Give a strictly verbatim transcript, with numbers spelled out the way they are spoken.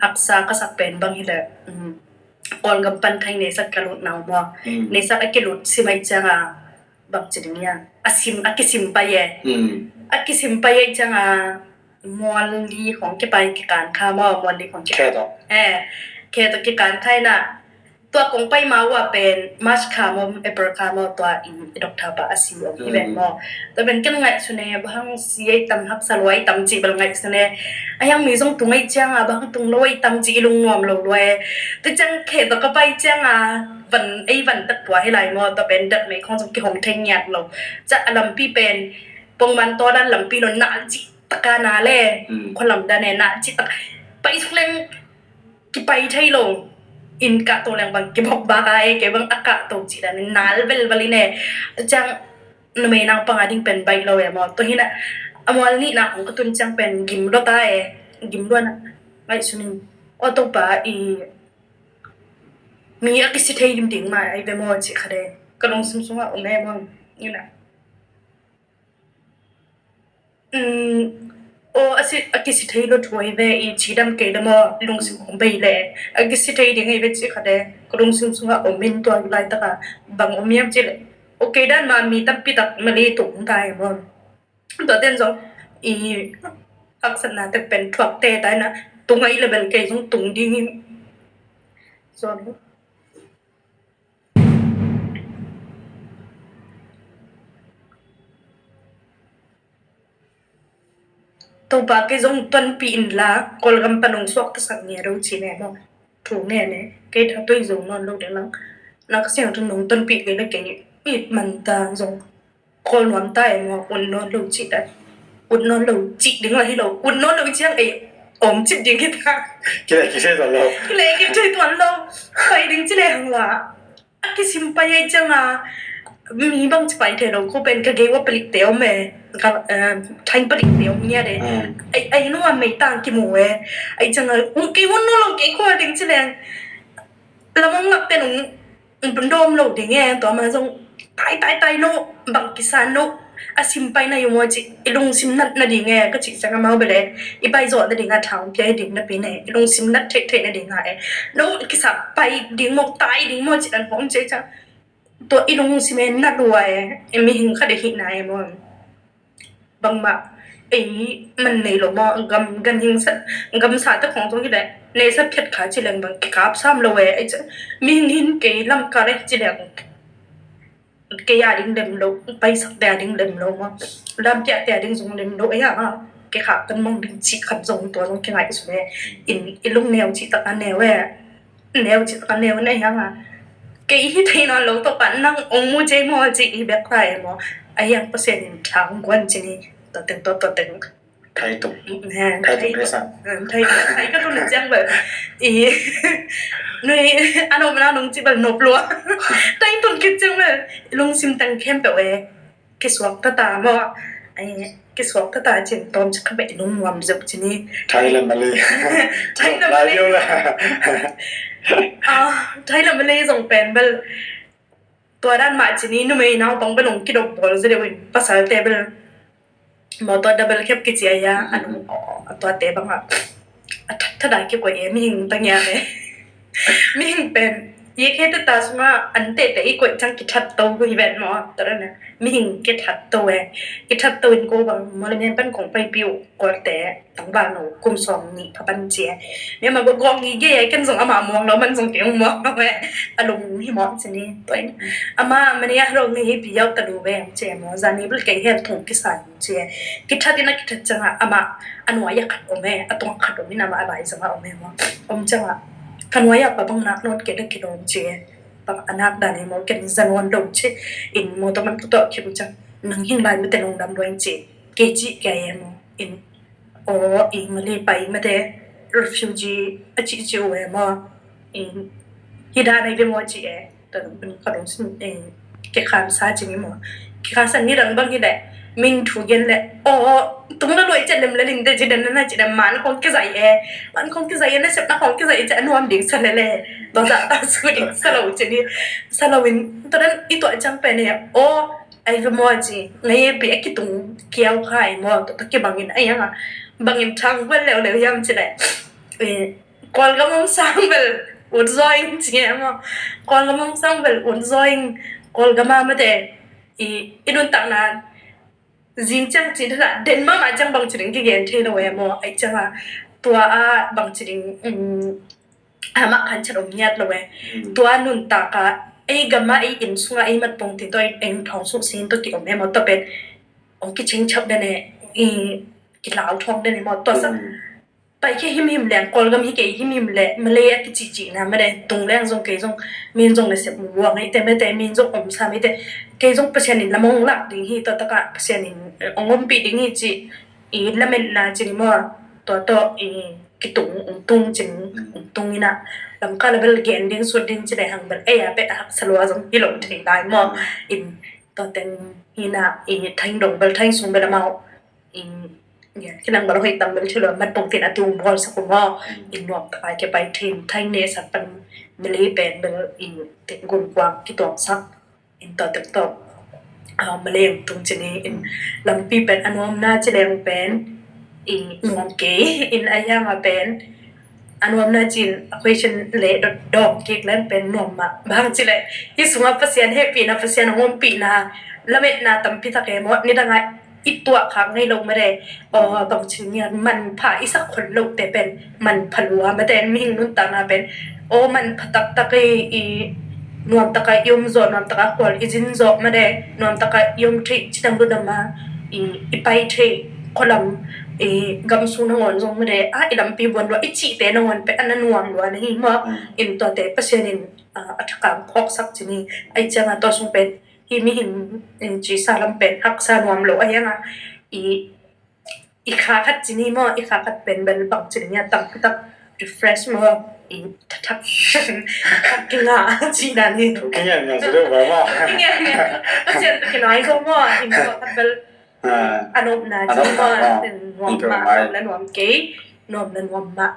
haksa ka sak pen bang hileh, um, Kawlgam pan Thai neihsa ka lut nau maw. Mm. Neihsa a kilut sim ahih ciangin bang ci ding hiam, a sim, a kisim pai e. Mm. A kisim pai ahih ciangin mual li khong kipai kikan kha maw, mual li khong kipan. Khe tawh. Eh, khe tawh kikan kha in ah. Tua kong pai ma uh a pen March kha maw, April kha maw, tua in i doctor pa a si om hi ven maw. Tua pen ken ngaihsun e, bang hang si ai tam, haksa lua ai tam cih bel ngaihsun e. A hiang mi zong tung ahih ciangin bang hang tung lo ai tam cih i lungnuam lo lua e. Tua ciang khe tawh ka pai ciangin van, ei van tak tua hi lai maw, tua pen dat mei khong zong kihong thei ngiat lo. Ciah a lampi pen Pongman tawh dan lampi lo, nal cih taka na le. Mm. Khualam dan e, nal cih tak. Pai suk leng kipai thei lo. Inn kah to leng bang kibawk bak a e, kei bang a kah to cih dan nal velvel in e. Ciang numei naupang a ding pen baih lo e maw. Tua hi in ah a mual nihna khong ka tun ciang pen gim lua ta e. Gim lua in ah ngaihsun in, aw Topa, i mi a kisi thei dim ding mah ahi ve maw cih khat e. Ka lungsim sungah om e maw. Ina. Um, aw, a si, a kisi thei lo thu ahi ve, i cidam kei le maw, lungsim hong bei le. A kisi thei ding ahi ve cih khat e. Ka lungsim sungah om in tua laitakin bang om hiam cih leh, aw, kei dan mah mi tampi tak mali tung ta e maw. Tua ten zong i haksatna tek pen thuak te ta in ah, tung ahih leh bel kei zong tung ding hi. Sorry. Topa, kei zong tonpih in la, Kawlgam pan hong suaktasak nge lo ci ne maw. Thu nge ne, kei tha tui zo nawn lo ding lang. Na ka siang tu nong tonpih kei le kei it man ta zong. Kawl nuam ta e maw, ut nawn lo cih ta. Ut nawn lo cih ding la hi lo. Ut nawn lo ciang ei om cip ding hi ta. Kile kithei tuan lo. Kile kithei tuan lo. Pai ding ci le hang la. A kisim pai ei ciang a, mi bang ci pai thei lo, ko pen ka gei ua palik te om e. Ka, eh, thain palik te om ngiat e. Mm. Ei, ei nua mei tang kimu e. Ei ciang a, um, kei ut nawn lo, kei ko ding ci le. Lamong lak te nung dawm lo ding e, tua ma zong tai, tai, tai no, bang kisa no, a sim pai na hi maw ci, i lungsim nat nading e, ka cih ciang amau bel e, i pai zawh nading a thang pia hi ding napi ne, i lungsim nat theih theih nading a e. No kisa pai ding maw, tai ding maw ci dan hong ci ciang, tua i lungsim e na lua e, i mihing khat e hihna e maw. Bangmah ei man nei lo maw, gam, ganhing sa, gamsa te khong zong hi leh, neihsa phiat kha ci leng bang kikap sam lo e, ei ci, mihing hin kei lamkal e ci leng, kei a ding lem lo, paisak te a ding lem lo maw, lampiah te a ding zong lem lo, ei a, kikhak kan mang ding cih khat zong tua zong kingaihsun e, in, i lungneu cih tak a neu e. Neu cih tak a neu na hiang a. Kei hi thei nawn lo tawh pan nang ong mu cei maw cih hi bek ta e maw. A hiang Pasian in thang guan ci ni. Tua teng, tua, tua teng. Thai tung. He, thai tung, thai tung. Thai tung, thai ka tun ciang bel. I, nui, a nop na nong ci bel nop lua. Thai tung kit ciang bel. Lungsim tang khempeuh e. Kisuak ta ta maw? Ai, kisuak ta ta cin tawm ci kha beh lungnuam zeuh ci ni. Thai le Malay. Thai le Malay. Ah, Thai le Malay zong pen bel. Tua dan mah ci ni numei naupang bel ong kidop bawl zi deuh in pasal te bel. Maw tua double cab kici a ya, anu, tua te bang a. A that that a kikoih e, mihing ta ngiam e. Mihing pen, ye khe te ta sungah an tete i koih ciang kithat to hi ven maw, tua dan a. Mihing kithat to e. Kithat to in ko bang, maw le nian pan kong paipi uh, Kawlte, tangval no, kum sawm nih pha pan ci e. Myanmar go gawng i ge e, ken zong ama muang lo, man zong kei muang lo e. A lung hi maw ci ni, tua in. Ama, mani a lo ni hi pi yau ta lu ve, ci e maw, zani bel kei hel thong kisa ci e. Kithat in a kithat ciangah amah a nuai-ah khat om e, a tungah khat om in amah a bai zangah om e maw. Om ciangah ka nuai-ah pa bang nak nawn kei le kilawm ci e. Bang a nak dan e maw, ken za nawn lo ci. In maw tua man ka tuah khit uh ciang nang hing lai mate lungdam lua in ci. Kei ci kei e maw. In aw, i Malay pai mate refugee a ci ci uh e maw. In hi dan ai ve maw ci e. Tua ka lungsim, eh, kikhamsa ci ni maw. Kikhamsa ni dang bang hi leh, min thu gen leh, aw, tung la luai ci lem le ling de ci den na ci den man khong kizai e. Man khong kizai e, na sep na khong kizai e ci a nuam ding sa le le. Tua za ta su ding sa lo ci ni. Sa lo in, tua dan i tua ciang pen e, aw, ai ve maw ci. Ngai e pi a kitung kiau kha e maw, tua ta kibang in, ai anga. Bang in thang vel leu leu hiam ci leh. Eh, Kawlgam om sang bel ut zaw ing ci e maw. Kawlgam om sang bel ut zaw ing. Kawlgam a mate i, i nuntakna zing ciang ci dala den mahmah ciang bangci ding kigen thei lo e maw. Ai ciang a tua a bangci ding, um, a mah khan chat om ngiat lo e. Tua nuntak a ei gam a ei inn sung a ei mat pong ti tawh ei thawng sung sin tawh ki om e maw, tua pen ong kicing chap den e, i kilau thawng den e maw, tua sak pai khe himhim leng, Kawlgam hi kei himhim le, Malay a kicihcihna mate tung leng zong kei zong min zong nasep muang hi te mate, min zong om sam hi te, kei zong Pasian in lam ong lak ding hi, tua takah Pasian in ong ompih ding hi ci i lametna ci ni maw, tua tawh i kitung ung tung cin ung tung ina, lamka la bel gen ding sut ding ci le hang bel ei a pet a haksa lua zong hi lo thei lai maw. In tua teng ina i thaing dong bel thaing sung bel amau i gen kinang bel hoih tam bel thilo mat pong tin a tung bawl sak uh maw. In nuam taka ke pai thin thaing ne sak pan Malay pen bel i te gun kuang kituang sak. In tua tek tawh, ah, Malay tung cini in lampi pen a nuamna ci leng pen i nuam kei in a hiang a pen a nuamna cin a question le dawng kik leng pen nuam mah bang ci le hi sungah Pasian hehpihna, Pasian a ngompihna lametna tampi tak e maw. Nidang a i tuah khak ngei lo mare, aw, bang ci ngiat manpha i sak khol lo te pen manpha lua mate, mihing nuntakna pen aw manpha taktak i, i nuam taka i om zawh, nuam taka khual i zin zawh mate, nuam taka i om thei cidam ludam a i, i pai thei khualam i gam sung nangawn zong mate a i lampi buan lua i cihte nangawn pen a na nuam lua na hi maw. In tuate Pasian in, ah, a thakang khawksak cini ai cianga tua sung pen hi mihing, eh, cisa lam pen haksa nuam lo a hianga i, i kha khat cini maw, i kha khat pen bel bang cini a tampi tak refresh maw, i thathak kinga cina ni. Kinga nga su deuh ba maw. Kinga nga. Pasian kinai ko maw, in tua khat bel a nopna cini maw, nuam ma, nuam na nuam kei, nuam na nuam ma.